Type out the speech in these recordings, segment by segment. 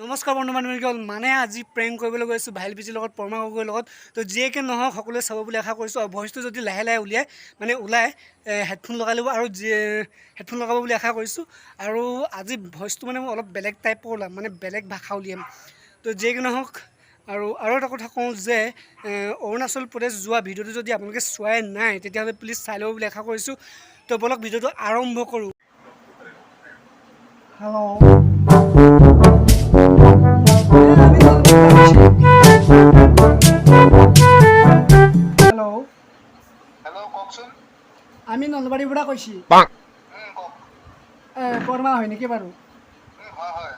নমস্কাৰ বন্ধু বান্ধৱীসকল, মানে আজি প্ৰেংক কৰিবলৈ গৈছোঁ ভাইল পিজিৰ লগত, পৰমা গগৈৰ লগত। তো যিয়েকে নহওক, সকলোৱে চাব বুলি আশা কৰিছোঁ। আৰু ভইচটো যদি লাহে লাহে উলিয়াই, মানে ওলাই, হেডফোন লগাই ল'ব আৰু যিয়ে হেডফোন লগাব বুলি আশা কৰিছোঁ। আৰু আজি ভইচটো মানে মই অলপ বেলেগ টাইপৰ ওলাম, মানে বেলেগ ভাষা উলিয়াম। তো যিয়েকে নহওক, আৰু আৰু এটা কথা কওঁ যে অৰুণাচল প্ৰদেশ যোৱা ভিডিঅ'টো যদি আপোনালোকে চোৱাই নাই, তেতিয়াহ'লে প্লিজ চাই ল'ব বুলি আশা কৰিছোঁ। তো ব'লক, ভিডিঅ'টো আৰম্ভ কৰোঁ। Hello', hello'. হেল্ল', কওকচোন। আমি নলবাৰীৰ পৰা কৈছোঁ। কওক। বৰ্মা হয় নেকি বাৰু? হয় হয়।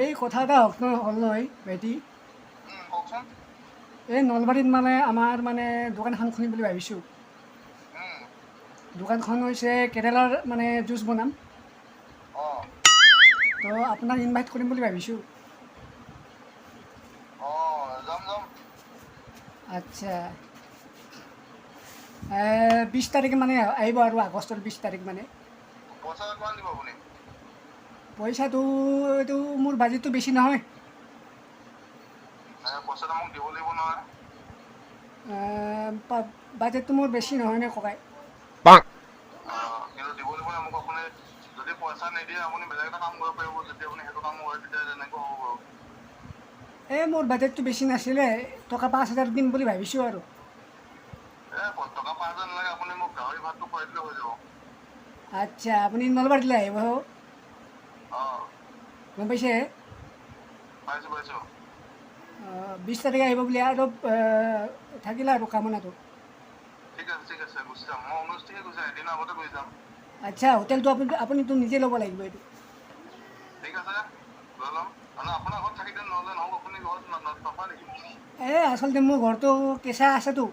এই কথা এটা হওক ন হ'ল নহয় ভাইটি। কওকচোন। এই নলবাৰীত মানে আমাৰ মানে দোকান এখন খুলিম বুলি ভাবিছোঁ। দোকানখন হৈছে কেৰেলাৰ মানে জুচ বনাম। তো আপোনাক ইনভাইট কৰিম বুলি ভাবিছোঁ। অঁ, যাম যাম। আচ্ছা, 20 তাৰিখ মানে আহিব আৰু, আগষ্টৰ 20 তাৰিখ মানে। পইচা কিমান দিব আপুনি? পইচাটো এইটো মোৰ বাজেটটো বেছি নহয়। পইচাটো মোক দিব লাগিব নহয়। বাজেটটো মোৰ বেছি নহয় নে ককাই। কিন্তু দিব লাগিব নহয় মোক। আপুনি যদি পইচা নিদিয়ে, আপুনি বেলেগ এটা কাম কৰিব পাৰিব। যদি আপুনি সেইটো কাম কৰে, তেতিয়া তেনেকুৱা হ'ব বাৰু। এই মোৰ বাজেটটো বেছি নাছিলে, টকা 5000 দিম বুলি ভাবিছোঁ আৰু। এই টকা 5000 নালাগে, আপুনি মোক গাহৰি ভাতটো খুৱাই দিলে হৈ যাব। আচ্ছা, আপুনি নলবাৰীলৈ আহিব। অঁ। গম পাইছে? পাইছোঁ পাইছোঁ। 20 তাৰিখে আহিব বুলি আৰু থাকিলে আৰু কামনাটো। ঠিক আছে ঠিক আছে, গুচি যাম মই। 19 তাৰিখে গুচি যাম, এদিনৰ আগতে গুচি যাম। আচ্ছা, হোটেলটো আপুনিতো নিজে ল'ব লাগিব এইটো। ঠিক আছে, লৈ ল'ম। মানে আপোনাৰ ঘৰত থাকি দিম নহ'লে নহ'ব। আপুনি ঘৰত নথয় নেকি? এই আচলতে মোৰ ঘৰটো কেঁচা আছেতো।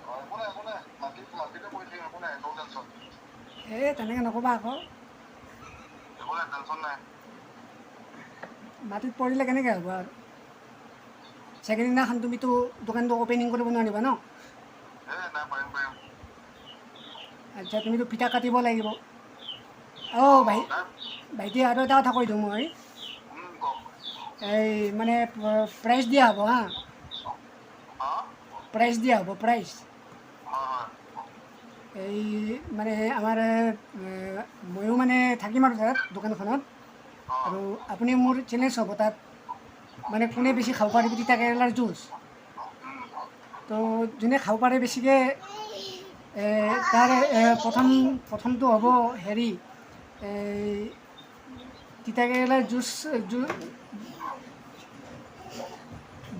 অঁ, একো নাই একো নাই, মাটিতে পৰি থাকিম, একো নাই, ন' টেনশ্যন। এই তেনেকৈ নক'বা আকৌ। একো নাই, টেনশ্যন নাই। মাটিত পৰিলে কেনেকৈ হ'ব আৰু? ছেকেণ্ড দিনাখন তুমিতো দোকানটো অ'পেনিং কৰিব নোৱাৰিবা ন। এই নাই, পাৰিম পাৰিম। আচ্ছা, তুমিতো ফিটা কাটিব লাগিব। অঁ ভাই। নাই। ভাইটি, আৰু এটা কথা কৈ দিওঁ মই। কওক। এই মানে প্ৰাইজ দিয়া হ'ব হা। হা? প্ৰাইজ দিয়া হ'ব, প্ৰাইজ। হয় হয়। এই মানে আমাৰ ময়ো মানে থাকিম আৰু তাত দোকানখনত। আৰু আপুনি মোৰ চেলেঞ্জ হ'ব তাত, মানে কোনে বেছি খাব পাৰিব তিতা কেৰেলাৰ জুচ। তো যোনে খাব পাৰে বেছিকৈ, তাৰ প্ৰথমটো হ'ব হেৰি, এই তিতা কেৰেলাৰ জুচ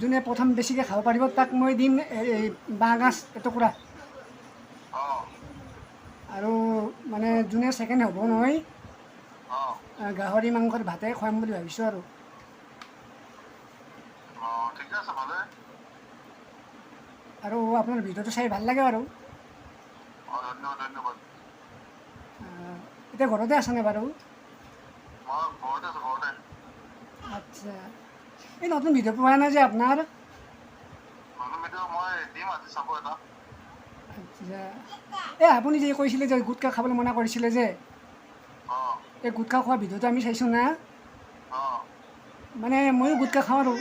যোনে প্ৰথম বেছিকৈ খাব পাৰিব, তাক মই দিম এই বাঁহগাজ এটুকুৰা। আৰু মানে যোনে ছেকেণ্ড হ'ব নহয়, গাহৰি মাংসৰ ভাতে খুৱাম বুলি ভাবিছোঁ আৰু। অঁ, ঠিকে আছে, ভালে। আৰু আপোনাৰ ভিডিঅ'টো চাই ভাল লাগে বাৰু। অঁ, ধন্যবাদ ধন্যবাদ। এতিয়া ঘৰতে আছেনে বাৰু? মই ঘৰতে আছোঁ, ঘৰতে। আচ্ছা, এই নতুন ভিডিঅ' পোৱা নাই যে আপোনাৰ? নতুন ভিডিঅ' মই দিম আজি, চাব এটা। আচ্ছা, এই আপুনি যে কৈছিলে যে গুটখা খাবলৈ মানা কৰিছিলে যে, এই গুটখা খোৱা ভিডিঅ'টো আমি চাইছোঁ না। মানে ময়ো গুটখা খাওঁ আৰু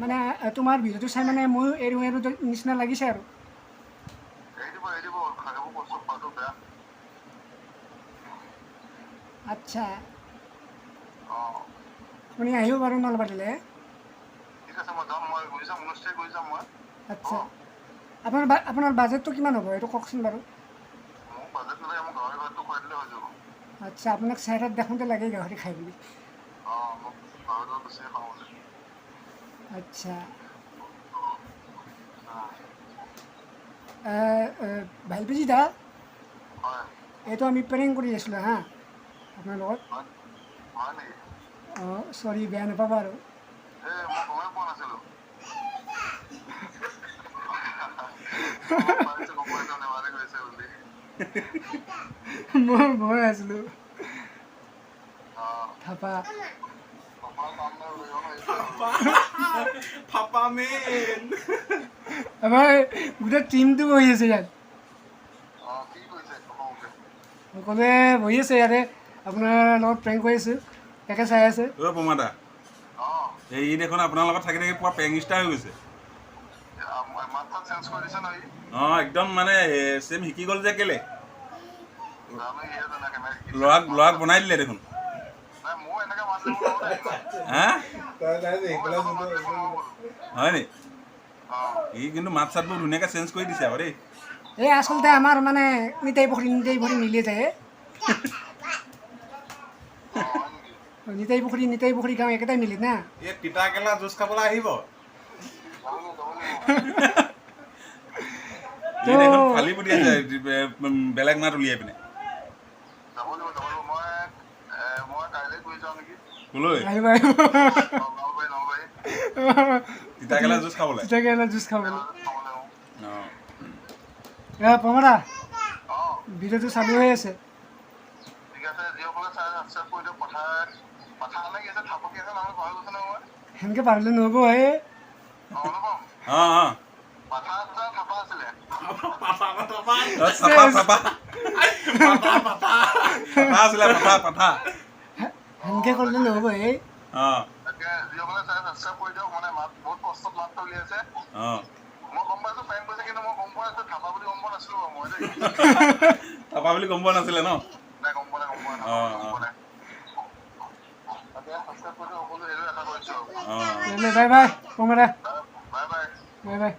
মানে তোমাৰ ভিডিঅ'টো চাই মানে ময়ো এৰো এৰো নিচিনা লাগিছে আৰু। এৰি দিব, এৰি দিব, খাব বস্তু খোৱাটো বেয়া। আচ্ছা। আপুনি আহিব বাৰু নলবাৰীলৈ। ঠিক আছে, মই যাম, মই গুচি যাম, 19 তাৰিখ গুচি যাম মই। আচ্ছা, আপোনাৰ বাজেটটো কিমান হ'ব, এইটো কওকচোন বাৰু। মোক বাজেট নালাগে, মোক গাহৰি ভাতটো খুৱাই দিলে হৈ যাব। আচ্ছা, আপোনাক চেহেৰাত দেখোঁতে লাগে গাহৰি খাই বুলি। অঁ, মোক গাহৰিটো বেছিয়ে খাওঁ মানে। আচ্ছা। ভাইলপিজি দা। হয়। এইটো আমি প্ৰেংক কৰি আছিলোঁ হা আপোনাৰ লগত। হয় হয় নেকি? অঁ, চৰি, বেয়া নাপাব আৰু। এই মই গমেই পোৱা নাছিলোঁ। গম পাইছোঁ, গম পাইছোঁ, ধেমালি কৰিছে বুলি। মই আছিলোঁ থাপা। কপাল কাম নাই বুলি ন এইটো। ফাপামেন। আমাৰ গোটেই টিমটো বহি আছে ইয়াত। অঁ, কি কৰিছে সকলোকে? সকলোৱে বহি আছে ইয়াতে। আপোনাৰ লগত প্ৰেংক কৰি আছোঁ, তাকে চাই আছে। অ' পমা দা। অঁ। এই ই দেখোন আপোনাৰ লগত থাকি থাকি পুৰা পেংষ্টাৰ হৈ গৈছে। মাত চাত চেঞ্জ কৰি দিছে নহয় ই? অঁ, একদম মানে চেম শিকি গ'ল যে কেলে। জানো সিয়ে জানে কেনেকে শিকিছে। ল'ৰাক বনাই দিলে দেখোন। নাই, ময়ো এনেকে মাত দিব নোৱাৰো দেই। হা? ময়ো এনেকে মাত দিব নোৱাৰো বোলো। হয় নি? অঁ। ই কিন্তু মাত চাতবোৰ ধুনীয়াকৈ চেঞ্জ কৰি দিছে আকৌ দেই। এই আচলতে আমাৰ মানে নিতাই পুখুৰী, নিতাই পুখুৰী মিলি যায়। অঁ, হয় নেকি? নিতাই পুখুৰী, নিতাই পুখুৰী গাঁও একেটাই মিলি না। এই তিতা কেৰেলা জুচ খাবলৈ আহিব। যাব লাগিব, যাব লাগিব। ই দেখোন ফালি পঠিয়াইছে বেলেগ মাত উলিয়াই পিনে। যাব লাগিব, যাব লাগিব। মই কাইলৈ গৈ যাওঁ নেকি? ক'লৈ? আহিব, আহিব। অঁ, নলবাৰী, নলবাৰী। তিতা কেৰেলা জুচ খাবলৈ। তিতা কেৰেলা জুচ খাবলৈ। খাব লাগিব। অঁ। এ পমা, অঁ। ভিডিঅ'টো চালু হৈ আছে। ঠিক আছে, যিসকলে চাই ছাবস্ক্ৰাইব কৰি দিয়ক। পথাৰ পথাৰ নে কি আছে, থাপকি আছে, নামটো পাহৰি গৈছো নহয় মই। সেনেকৈ পাৰিলে নহ'ব এই। অঁ, অনুপম। অঁ অঁ। পাঠা আছিলে, থাপা আছিলে। অ, চাপা চাপা পাঠা আছিলে, পাঠা পাঠা। সেনেকৈ কৰিলে নহ'ব এই। অঁ। তাকে, যিসকলে চাই ছাবস্ক্ৰাইব কৰি দিয়ক। মানে মাত বহুত কষ্টত মাতটো উলিয়াইছে। অঁ। মই গম পাইছো প্ৰেংক কৰিছে, কিন্তু মই গম পোৱা নাছিলো থাপা বুলি, গম পোৱা নাছিলো বাৰু মই দেই। থাপা বুলি গম পোৱা নাছিলে ন? নাই, গম পোৱা নাই, গম পোৱা নাই। অঁ। গম অঁ। পোৱা নাই। তাকে, ছাবস্ক্ৰাইব কৰি দিয়ক সকলো, সেইটোৱে আশা কৰিছো। অঁ। Bye bye পমা। Bye bye. Bye bye.